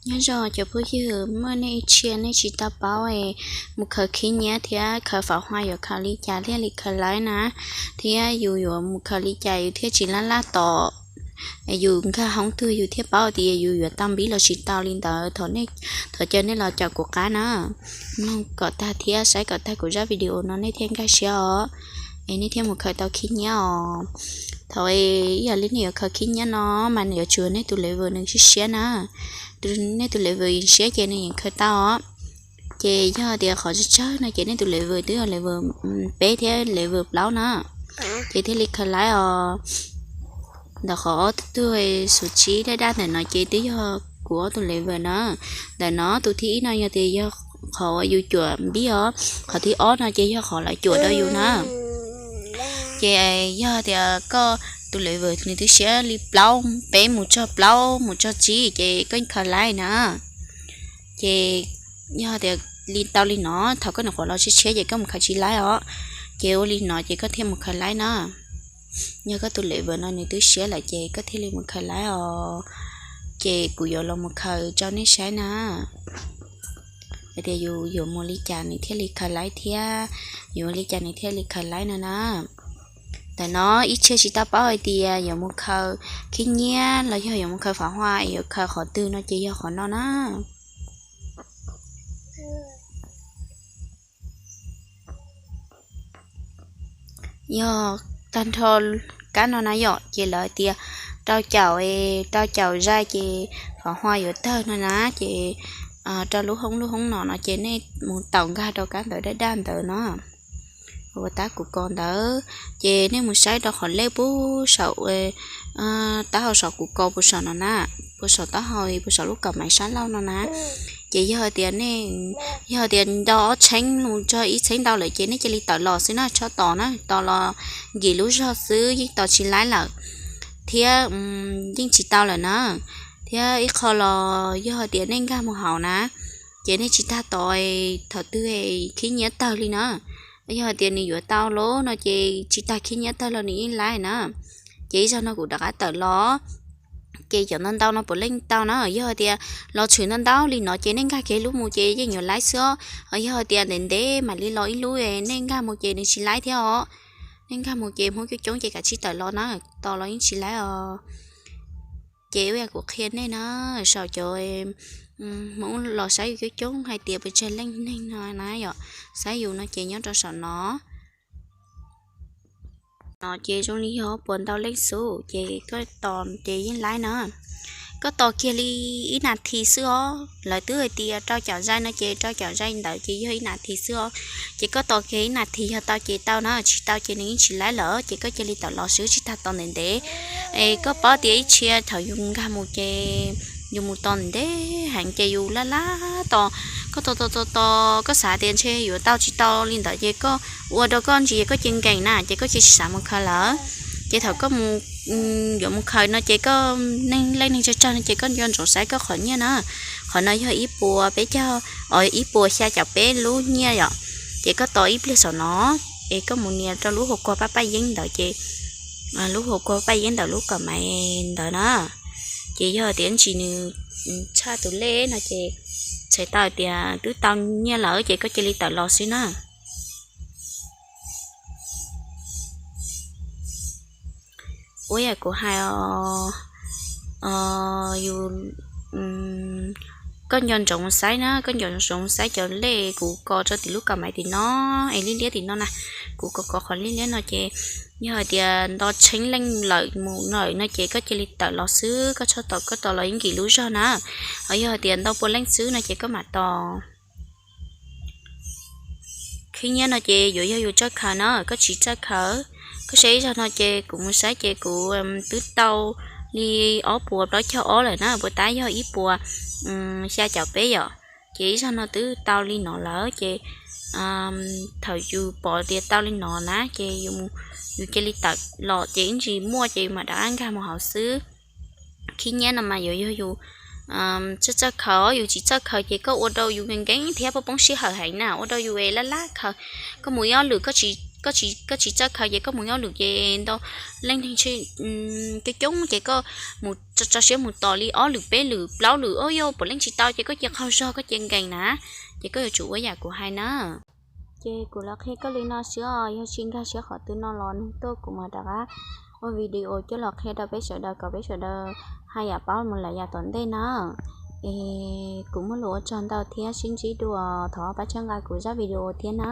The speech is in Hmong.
Nyob zoo cov phooj ywg, muaj nej ib txhia nej tsis tau paub es mus khaws khib nyiab thiab khaws fam hua yuav khaws li cas thiaj li khaws laib na, thiab yus yuav mus khaws li cas yus thiaj tsis laj laj tom, yus nkag hoob twg yus thiaj paub tias yus yuav tau npib los tsis tau li ntawd. Thov caw nej los caum kuv qab na, mloog kom tag thiab saib kom tag kuv zaj video no nej thiaj nkag siab os, es nej thiaj mus khaws tau khib nyiab os. Thaum ib yam li nej yuav khaws khib nyiab no mas nws yuav tsum nej tus level nws siab siab na, nej tus level siab ces nws yeej khaws tau os. Ces yog tias qhov tsawg tsawg no ces nej tus level twb yog level peb thiab level plaub na, ces thiaj li khaws laib os. Ntawm qhov ob tug xuv tsib daj daj ntawm no ces twb yog kuv ob tus level na. Ntawm no tus thib ib no yog tias yog qhov uas yus cuam npib os, qhov thib ob no ces yog qhov lawv cuam rau yus na. Ces yog tias koj tus level nws twb siab li plaub, peb mus txog plaub mus txog tsib ces koj khaws laib na. Ces yog tias li tau li no, thaum koj nyuam qhuav los tshiab tshiab ces koj mus khaws tsis laib os. Ces ua li no ces koj thiaj mus khaws laib na. Yog koj tus level no nws twb siab lawm ces koj thiaj li mus khaws laib os. Ces kuv yuav los mus khaws rau nej saib na, hais tias yus yuav mus li cas nws thiaj li khaws laib thiab, yuav ua li cas nws thiaj li khaws laib no na. Ntawm no ib txhia tsis tau paub hais tias yuav mus khaws khib nyiab los yog yuav mus khaws fam hua es yuav khaws qhov twg no ces yog qhov no na. Yog tag nrho kab no na yom, ces lawv tias rau caum, rau caum zais ces fam hua yuav tawg no na, ces rau lub hoob lub hoob no no ces nej mus taus nkag rau kab ntawv daj daj ntawd no, uas tab kuv kos ntawd. Ces nej mus saib rau qhov lej puag saum, taub hau saum kuv kos puag saum no na, puag saum taub hau puag saum lub kaus maiv sab laug no na. Ces yog tias nej, yog tias nto ob txheeb mus txog ib txheeb ntau lawm ces nej cia li tawm los xwb na, txhob tos na, tos los nkim lub zog xwb yeej tos tsis laib lawm, thiab yeej tsis tau lawm na. Thiab ib qho los yog tias nej nkag mus hauv na, ces nej tsis tag tos thaum twg khib nyiab tawg li na. Yog tias nws yuav tau lawm no ces tsis tas khib nyiab tawg los nws yeej laib na. Ces ib zaug no kuv rov qab tawm los, ces cov ntau ntau no puav leej tau na. Yog tias los tshwm ntau ntau li no ces nej nkag kiag lub mus ces yeej yuav laib xwb os. Yog tias ntev ntev mam li los ib lub nej nkag mus ces nws tsis laib thiab os. Nej nkag mus ces Hmoob coob coob ces kav tsij tawm los na, tos los yeej tsis laib os. Ces ua yam kuv qhia nej na, saum cov Hmoob los saib yus coob coob hais tias puas tsawg leej neeg no na yom, saib yus no ces nyob rau saum no. No ces zoo li yog puas ntau leej xwb ces koj tos ces yeej laib na. Koj tos kiag li ib nas this xwb os, lawv twb hais tias rau caum zais no ces rau caum zais ntawd ces yog ib nas this xwb os. Ces koj tos kiag ib nas this yog tau ces tau na, tsis tau ces nws yeej tsis laib lawm ces koj cia li tawm los xwb, tsis tas tos ntev ntev. Es koj paub tias ib txhia thaum yus nkag mus ces yus mus tos ntev ntev heev ces yus laj laj tos, koj tos tos tos tos koj xav tias ntshe yuav tau tsis tau li ntawd ces koj ua rau koj ntsis koj cia nkees na ces koj cia tsis xav mus khaws lawm. Ces thaum koj mus, yuav mus khaws no ces koj, neeg leej neeg tsawg tsawg no ces koj nco ntsoov saib koj qhov nyiaj na, qhov no yog ib puas peb caug, ib puas xya caum peb lub nyiaj yom. Ces koj tos ib pliag saum no, es koj mus nias rau lub hauv kuag paj paj yeeb ntawd ces, lub hauv kuag paj yeeb ntawm lub kaum maiv ntawd na. Ces yog tias ntsis nws tshaj tus lej no ces txhais tau tias twb tau nyiaj lawm ces koj cia li tawm los xwb na. Ua yam kuv hais, yus, koj nco ntsoov saib na, koj nco ntsoov saib cov lej kuv kos rau tim lub kaum maiv tim no, es liab liab tim no na, kuv kos kos qhov liab liab no ces yog hais tias nto tsheeb leej lawm mus lawm no ces koj cia li tawm los xwb, koj txhob tos, koj tos los yeej nkim lub zog na. Ho yog hais tias ntau pua leej xwb no ces koj mam tos. Khib nyiab no ces yuav yog yus txawj khaws na, koj tsis txawj khaws. Koj saib ib zaug no ces kuv mus saib ces kuv twb tau li ob puas plaub caug ob lawm na, puas tab yog ib puas xya caum peb yom. Ces ib zaug no twb tau li no lawm ces thaum yus pom tias tau li no na ces yus cia li tawm los ces ib ntsis muaj ces yus mam rov qab nkag mus hauv xwb. Khib nyiab no mas yuav yog yus txawj txawj khaws, yus tsis txawj khaws ces koj ua rau yus nkees nkees thiab poob poob sij hawm heev na, ua rau yus laj laj khaws. Koj mus ib ob lwm koj tsis koj tsis txawj khaws ces koj mus nyob lwm ces ntau leej neeg coob coob ces koj mus tso siab mus tos li ob lwm peb lwm plaub lwm, o yog puav leej tsis tau ces koj cia qaug zog koj cia nkees na. Ces koj yuav tsum ua yam kuv hais na. Ces kuv los qhia koj li no xwb os, yog tsis nkag siab qhov twg no los nug tuaj kuv mam rov qab ua video coj los qhia rau peb sawv daws kom peb sawv daws haj yam paub mus lawm yav tom ntej na. Es kuv muaj lus ua tsaug ntau thiab sib ntsib dua, thov pab txhawb nqa kuv zaj video thiab na.